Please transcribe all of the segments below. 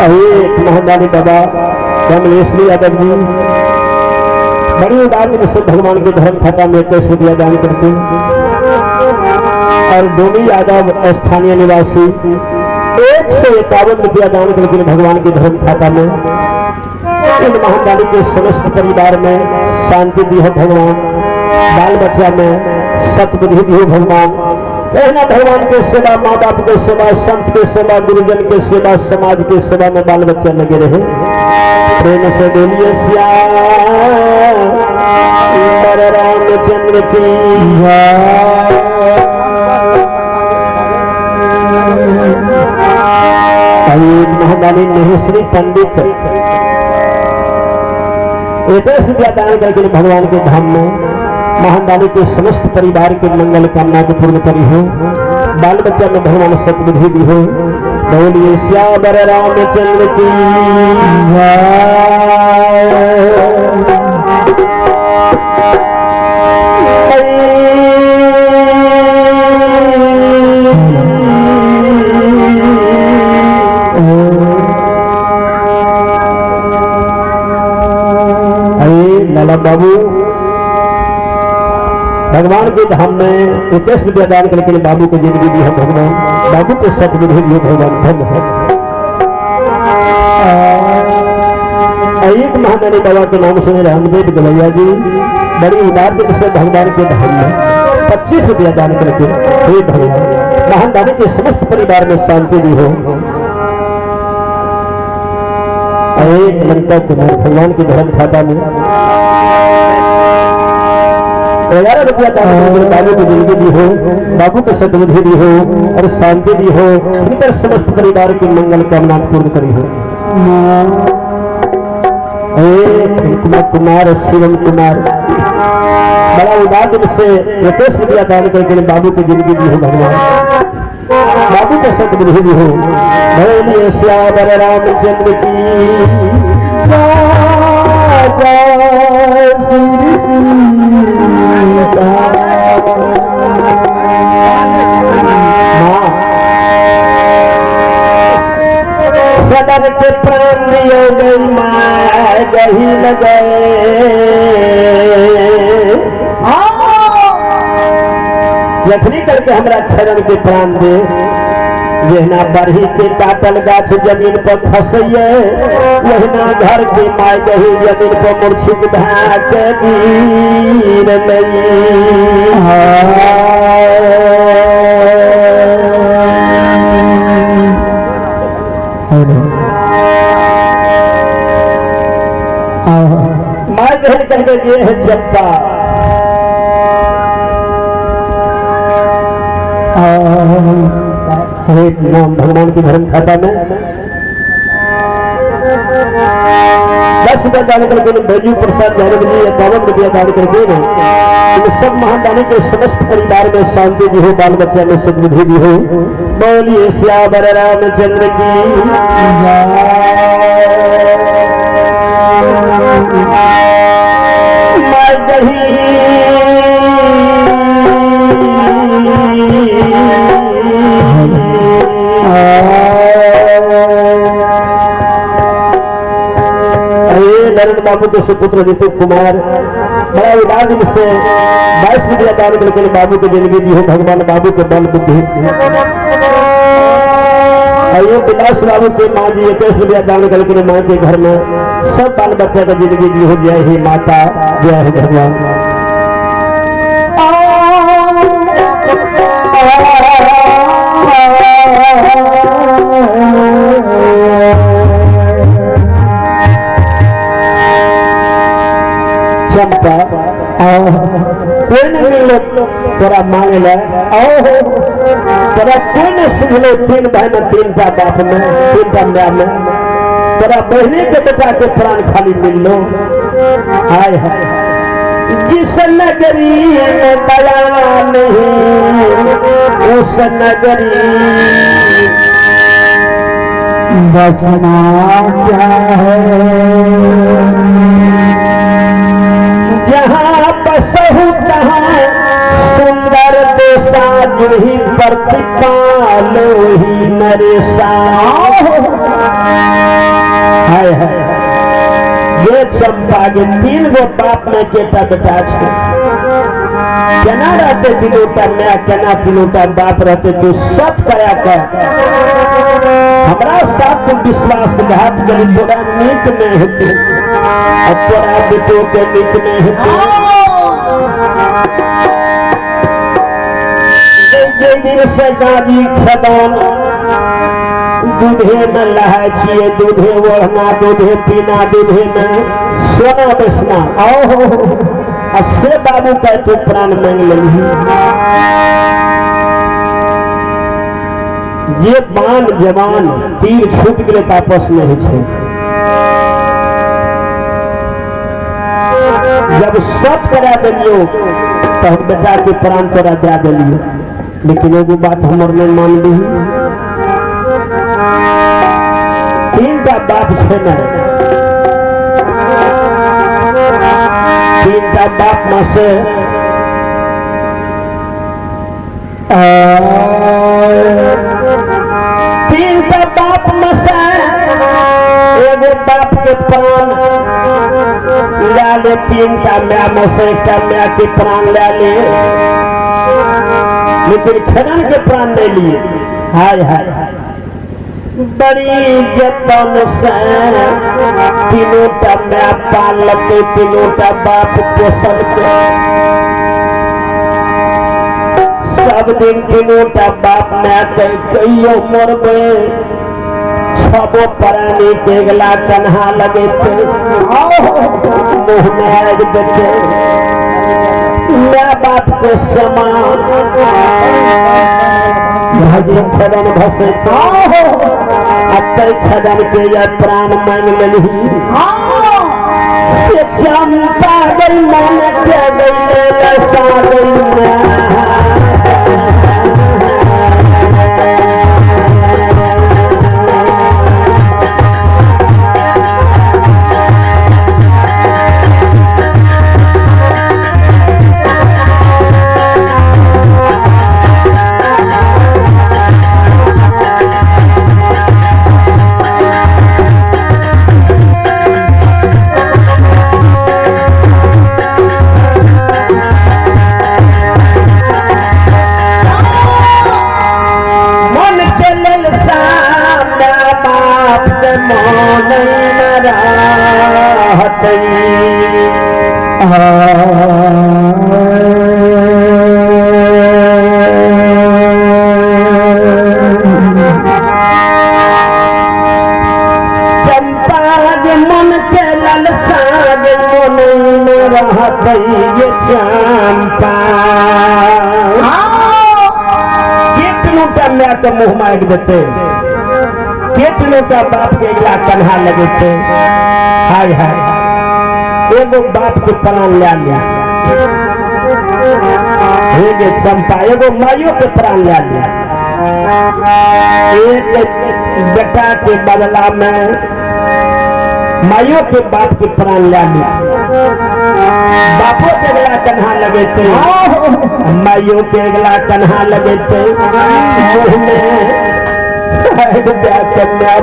अहे महादानी बाबा कमलेश्वरी यादव जी बड़ी उदार से भगवान के धर्म खाता में 21 रुपया दान करते। और डोमी यादव स्थानीय निवासी 151 रुपया दान करके भगवान के धर्म खाता में। इन महादानी के समस्त परिवार में शांति दी हो भगवान, बाल बच्चा में सतबुद्धि दी हो भगवान। कहना भगवान के सेवा, माँ बाप के सेवा, संत के सेवा, गुरुजन के सेवा, समाज के सेवा में बाल बच्चा लगे रहे। प्रेम से बोलिए श्याम रामचंद्र की। महादानी महेश्वरी पंडित 21 रुपया दान करके भगवान के धाम में महादानी के समस्त परिवार के मंगल कामना को पूर्ण करी हो, बाल बच्चा में भगवान सतबुद्धि दी हो। बोलिए श्यावर रामचंद्र की। अरे लाला बाबू भगवान के धाम में 21 रुपया दान करके बाबू को जिंदगी दी है भगवान, बाबू को सतबुद्धि दी भगवान, धन्य है। एक महादानी बाबा के नाम सुने रामदेव गवैया जी बड़ी उदार दिल से भगवान के धाम में 25 रुपया दान करके हे भगवान महादानी के समस्त परिवार में शांति दी हो। एक लंका कुमार भगवान के धर्म खाता में 11 रुपया दान करके बाबू को जिंदगी दी हो, बाबू को सदबुद्धि दी हो और शांति दी हो, इनकर समस्त परिवार की मंगल कामना पूर्ण करी हो। कुमार कुमार शिवम कुमार बड़ा उदार दिल से 21 रुपया दान करके बाबू को जिंदगी दी हो भगवान, बाबू को सदबुद्धि दी हो। बोलिए श्यावर रामचंद्र की सदर के प्राण दियो गई माँ गही लगे। जखनी करके हमरा छरण के प्राण दे, जहिना बरही के काटल गाछ जमीन पर खसैये, वहिना घर के my गही जमीन पर मूर्छित भए के गिरलै। My गहन करके ये है चंपा, हरे नाम भगवान के धर्म खाता में 10 रुपया दान करके भैजू प्रसाद यादव जी 51 रुपया दान करके इन सब महादानी के समस्त परिवार में शांति भी हो, बाल बच्चा में सद्बुद्धि भी हो। बोलिए श्यावर रामचंद्र की। नरेंद्र बाबू के सुपुत्र ऋतु कुमार बड़ा उदार दिल से 22 रुपया दान करके बाबू के जिंदगी दी हो भगवान, बाबू के बल बुद्धि। ये विलास बाबू के माँ जी 21 रुपया दान करके माँ के घर में सब बाल बच्चा का जिंदगी दी हो। जय ही माता, जय हो भगवान। चंपा कोई नहीं मिलो तोरा मांगे ले, तोरा कोई नहीं सुझलो 3 भाई में 3 टा बाप में 3 टा माय में, तोरा बहनी के बेटा के प्राण खाली मिललो। आय है जिस नगरी में दया नहीं उस नगरी बसना क्या है, जहाँ बसहु तहाँ सुंदर देसा जुही प्रतिपालो ही नरेशा। चंपा गे 3 गो बाप में केटा बेटा छै, केना रहते तीनोटा my, केना तीनोटा बाप रहते? तू सब करा कर हमरा साथ विश्वासघात करी, तोरा नीक नहीं हेतै आ तोरा बेटो के नीक नहीं हेतै। जे दिन से गाजी खेदान दूधे में लहाय छियै, दूधे ओढ़ना, दूधे पीना, दूधे में सोना बैसना, आओ आ से बाबू के तू प्राण मांग लेलही। जे बाण जवान तीर छूट गेलै तऽ आपस नहि होइ छै। जब सब करा देलियौ तऽ हम बेटा के प्राण तोरा दए देलियौ, लेकिन एगो बात हमर नहि मानलिही। 3टा बाप छै ने, 3टा बाप में से 3टा बाप में से एगो बाप के प्राण ले ले, 3टा my में से एकटा my के प्राण ले ले, लेकिन खेदन के प्राण नहीं लिए। हाय हाय बड़ी जतन से तीनोटा my पाललकै, तीनोटा बाप पोसलकै, सब दिन तीनोटा बाप my के कहियो मरबै छबो प्राणी के अगला कन्हा लगेतै, मुँह में आगि देतै, my बाप के समान भजी खेदन भसेतै। आ तै खेदन के या प्राण मांगि लेलही से चंपा गई मन के गई लसा गई। मन के ललसा बाप के मन रहतै। चंपा जे मन के ललसा जे मन रहतै ये चंपा। केतनोटा my के मुँह मारि देतै, केतनोटा बाप के अगिला कन्हा लगेतै। हाय हाय एगो बाप के प्राण ले लिया हे गे चंपा, एगो माइयो के प्राण ले लिया। एक बेटा के बदला में माइयो के बाप के प्राण ले लिया, बापो के अगला कन्हा लगेतै, माइयो के अगला कन्हा लगेतै, मुँह में my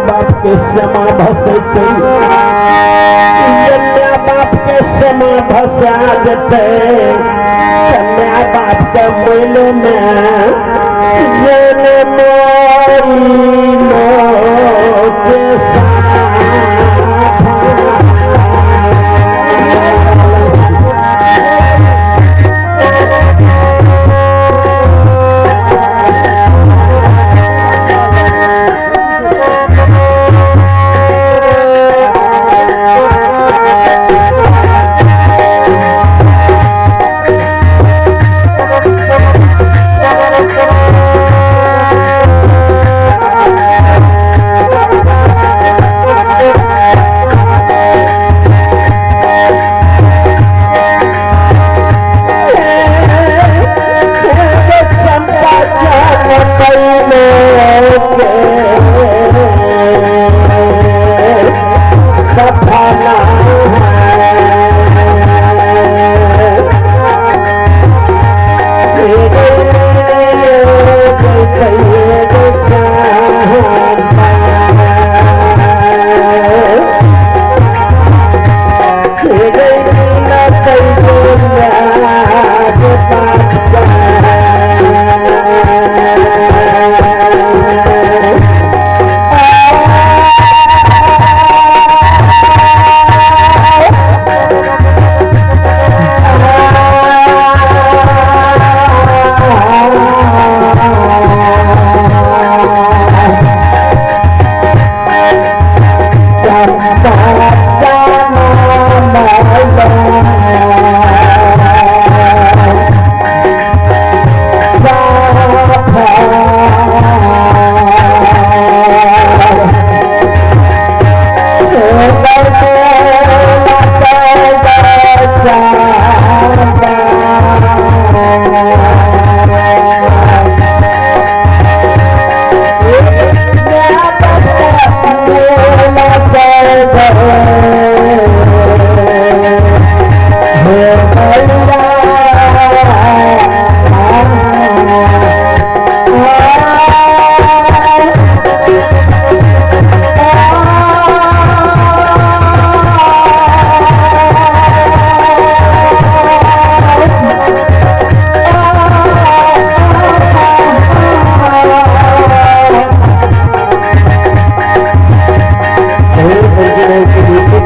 बाप के समा भसेतै, my बाप के समा भसा देतै, my बाप के मोल में के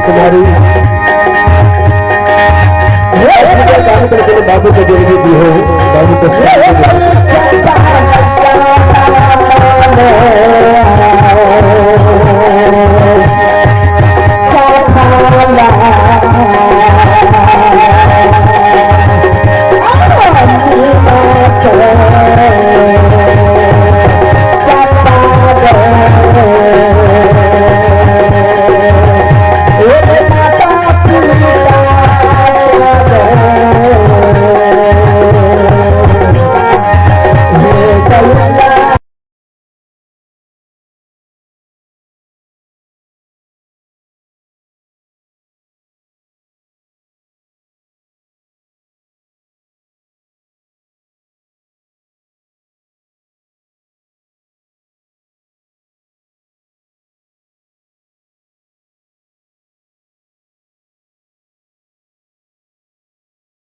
कुमारी बाबू को जिंदगी दी हो, बाबू को।